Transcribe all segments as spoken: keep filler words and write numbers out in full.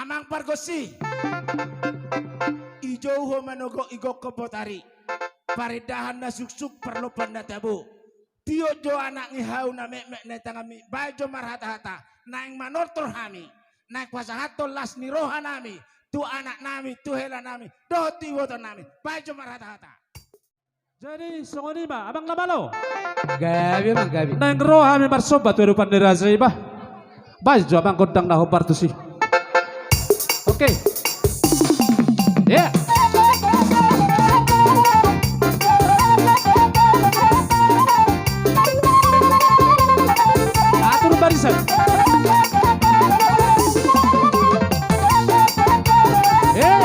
Amang pargonsi, ijou ho manogot igokkon botari, parindahan na suksuk parlompan na tabo. Tiop jo anak ni hau na metmet na i tanganmi, baen jo marhatahata, naeng manortor hami, naeng pasahathon las ni rohanami tu anaknami, tu helanami dohot tu ibotonami, baen jo marhatahata. Jadi songon i ma, Amang na malo. Gabe, Amang, gabe. Naeng ro hami marsomba tu adopan ni raja i, bah. Baen jo, Amang, gondang na hombar tusi. Oke. Ya. Atur barisan. Ya.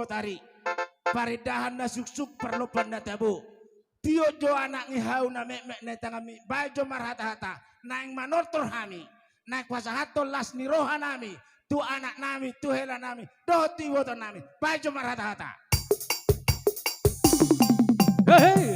Tari, parindahan na suksuk, parlompan na tabo. Tiop jo anak ni hau na metmet na di tanganmi, baen jo marhata-hata, naeng manortor hami, naeng pasahathon las ni rohanami tu anaknami, tu helanami, dohot tu ibotonnami, baen jo marhata-hata. Hehe.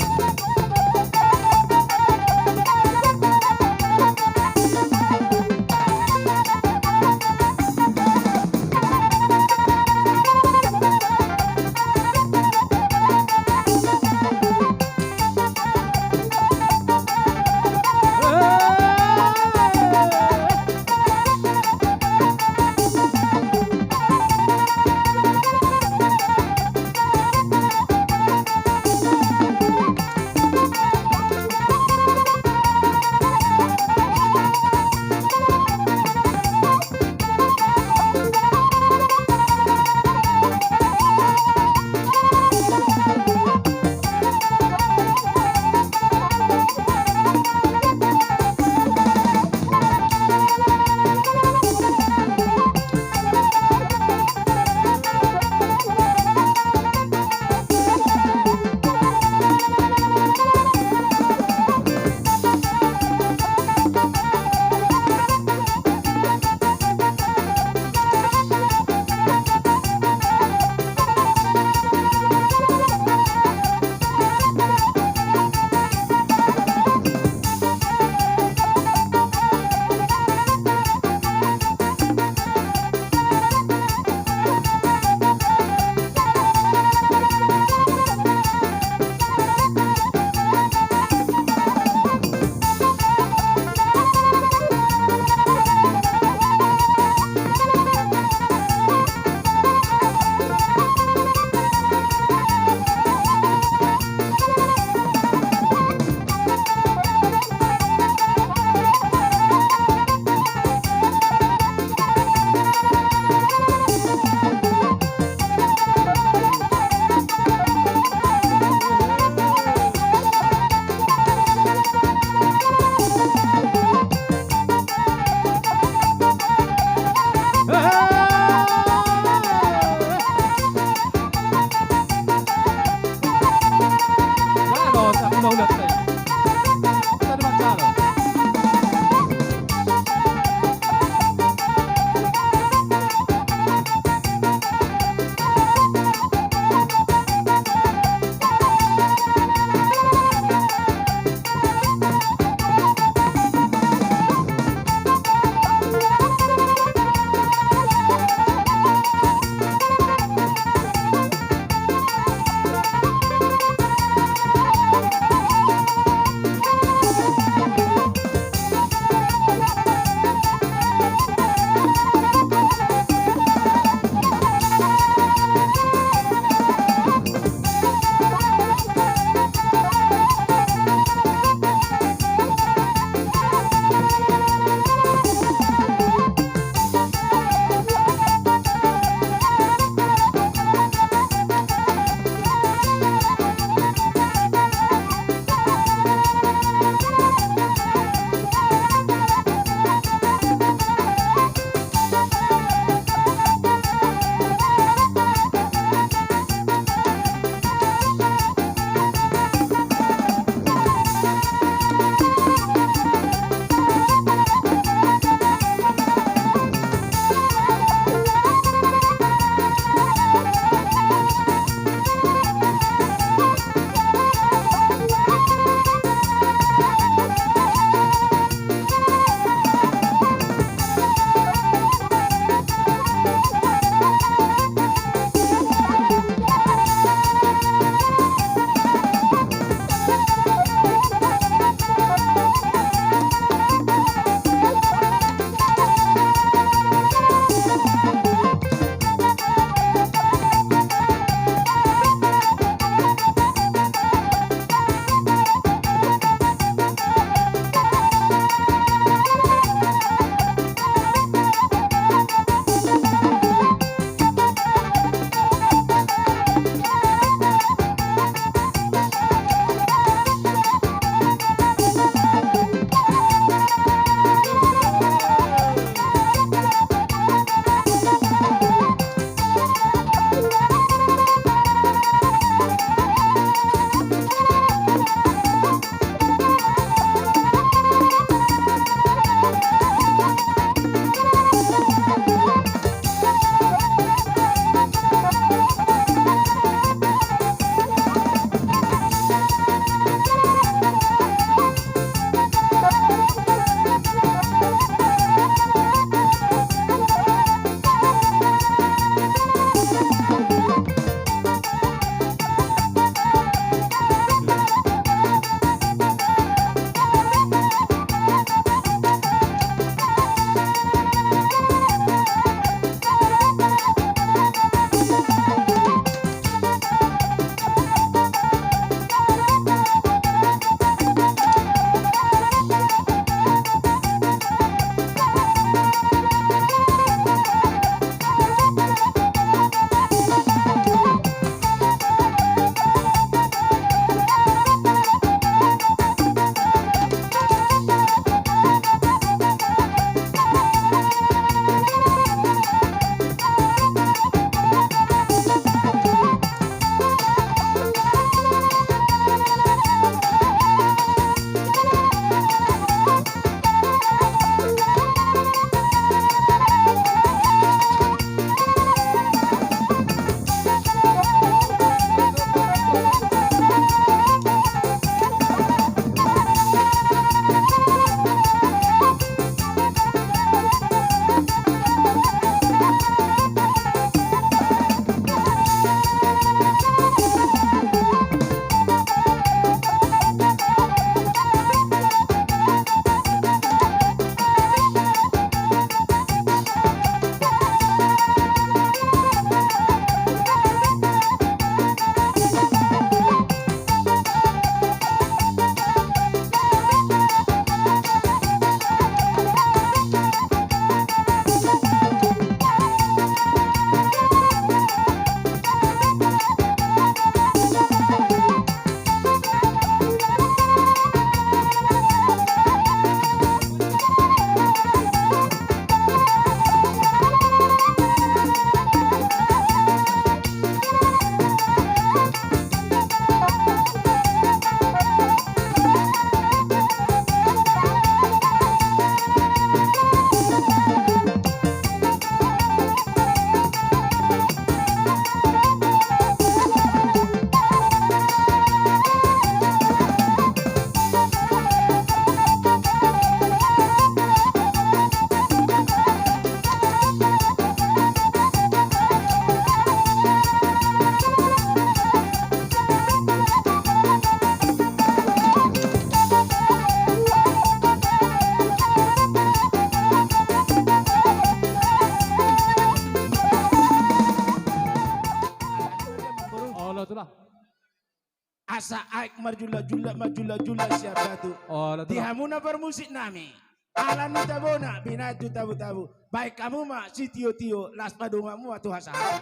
Asa aek marjulak-julak, marjulak-julak sian batu. Di hamu na parmusik nami. Ala ni tabona binahen tu tabu-tabu. Baen hamu ma sitio-tio, laos padomu ma tu hasa-hasa.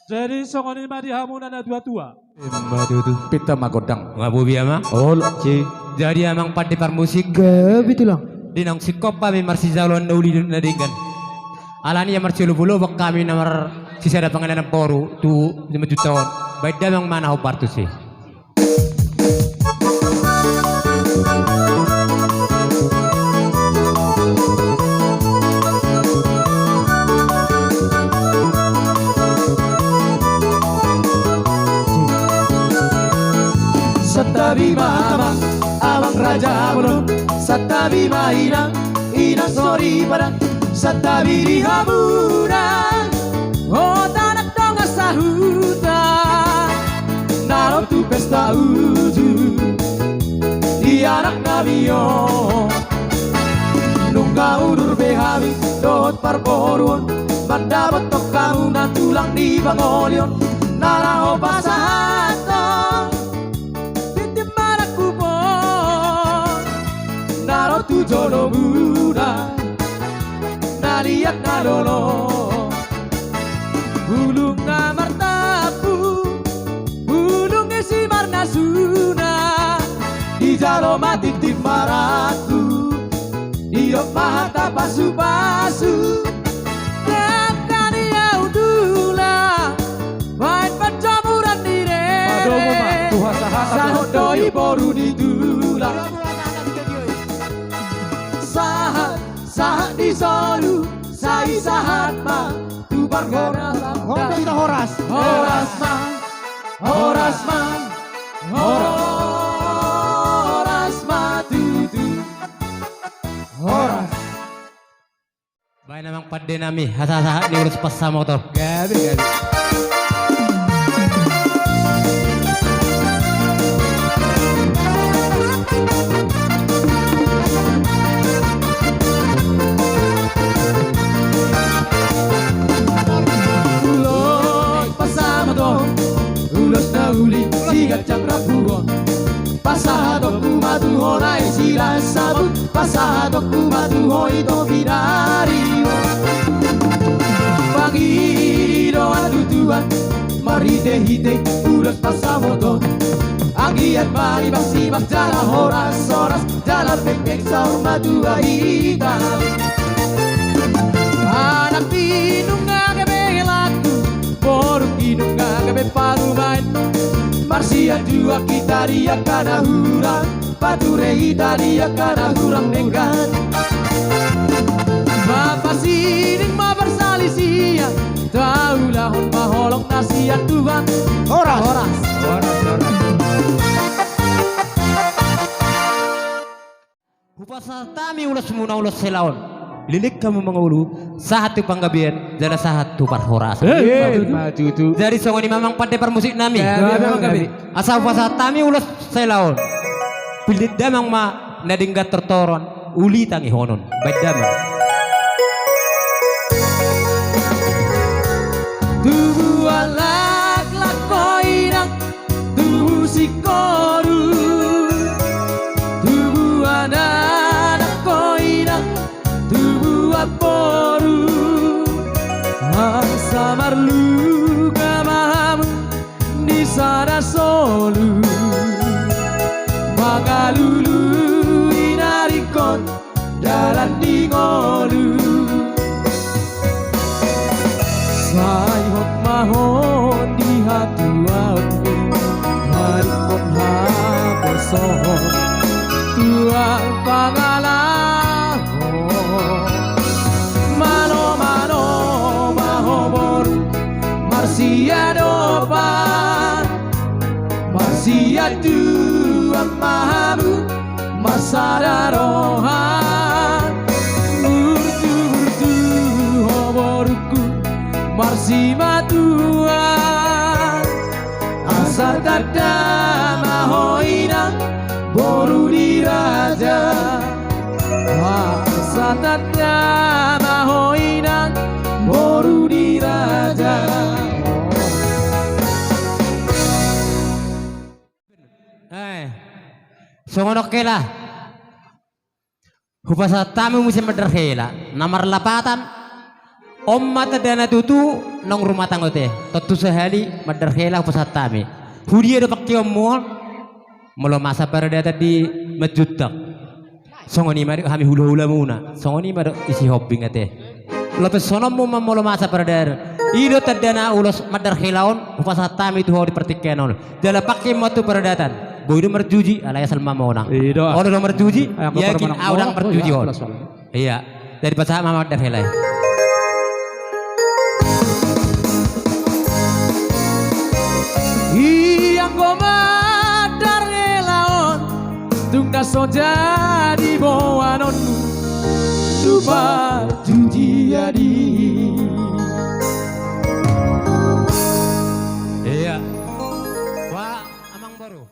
Jadi songon i ma di hamu na natua-tua. Ima tutu. Pinta ma gondang. Nga bobi ama. Olo. Jadi amang pande parmusik. Gabe tulang. Di naung singkop hami marsijaloan na uli na denggan. Alani ia marsiolop-olop hami na marsisada panganan boru tu lima juta on. Baen damang ma na hombar tusi. Santabi ma amang, amang raja bolon. Santabi ma inang, inang soripada. Santabi di hamuna, hot anak dongan sahuta, na ro tu pesta uju di anak nami on. Nunga udur be hami dohot parboruon, mandapothon hamuna tulang ni pangoli on, na laho pasahathon tintin marangkup on, na ro tu jolomuna, na liat na lolo. Bulung na martampu, bulung isi marnasuna, dijalo ma tintin marangkup, didok ma hata pasu-pasu. Angka ni ahu tulang, baen panjomuran ni rere. Padomu ma tu hasa-hasa. Sahat do i boru ni tulang. Sahat, sahat di solu, sai sahat ma tu parhorasan. Horas ma, horas ma, horas ma tutu. Horas. Baen amang pande nami hasa-, sahat ni ulos pansamotan. Gabe, gabe. Ulos pansamotan, ulos na uli, siganjang rambu on. Pasahatonku ma tu ho na i silas sabut, pasahatonku ma tu ho i topi na riwo. Pangidoan tu Tuhan marhite-hite ulos pansamotan. Anggiat ma rimas-rimas jala horas-horas, jala penggeng saur matua hita. Anak i nunga gabe helangku, boru i nunga gabe parumaen. Marsianjuan hita di angka na hurang, pature hita di angka na hurang denggan. Mapasiding ma parsalisian, taulahon ma holong na sian Tuhan. Horas. Horas. Horas, horas. Hupasahat hami ulosmuna ulos hela on. Leleng hamu mangolu, sahat tu panggabean, jala sahat tu parhorasan. Eh, ima tutu. Jadi songon i ma amang pande parmusik nami. Gabe, gabe. Asa hupasahat hami ulos hela on. Pillin damang ma na denggan tortoron, uli tangihonon. Baen damang. Tubuan laklak ho inang, tubu singkoru, tubuan anak ho inang, tubuan boru. Asa marlunga ma hamu di sada solu, mangalului na ringkot dalan ni ngolu. Sai hot ma ho di hatuaonmi, haringkot haporsohon, tulang pangalaho. Malo-malo ma ho boru, marsiadopan, marsianjuan ma hamu, marsada roha. Burju-burju ho borungku, marsimatuan, asa tanda Tama ho inang boru di raja. Wah, satanda ma ho inang boru di raja. Eh, songon on hela. Hupasahat hami muse mandar hela na marlapatan. On ma tandana tutu naung rumatang ote. Tontu sahali mandar hela hupasahat hami. Hudia do pangkeonmu on? Molo masa paradatan di manjuntak, songon i ma do hami hulahulamuna. Songon i ma do isi hombing ate. Lopes sononmu ma molo masa paradatan. I do tandana ulos mandar hela on hupasahat hami tu ho di partingkian on. Jala pangke ma tu paradatan. Boi do marjuji, alai asal ma monang. I do. Olo do marjuji, yakin au ndang marjuji on. Ia, jadi pasahat ma mandar hela i. Ia anggo mandar hela on, tung na so jadi boanonmu tu parjujian i. Ia. Wah, amang boru.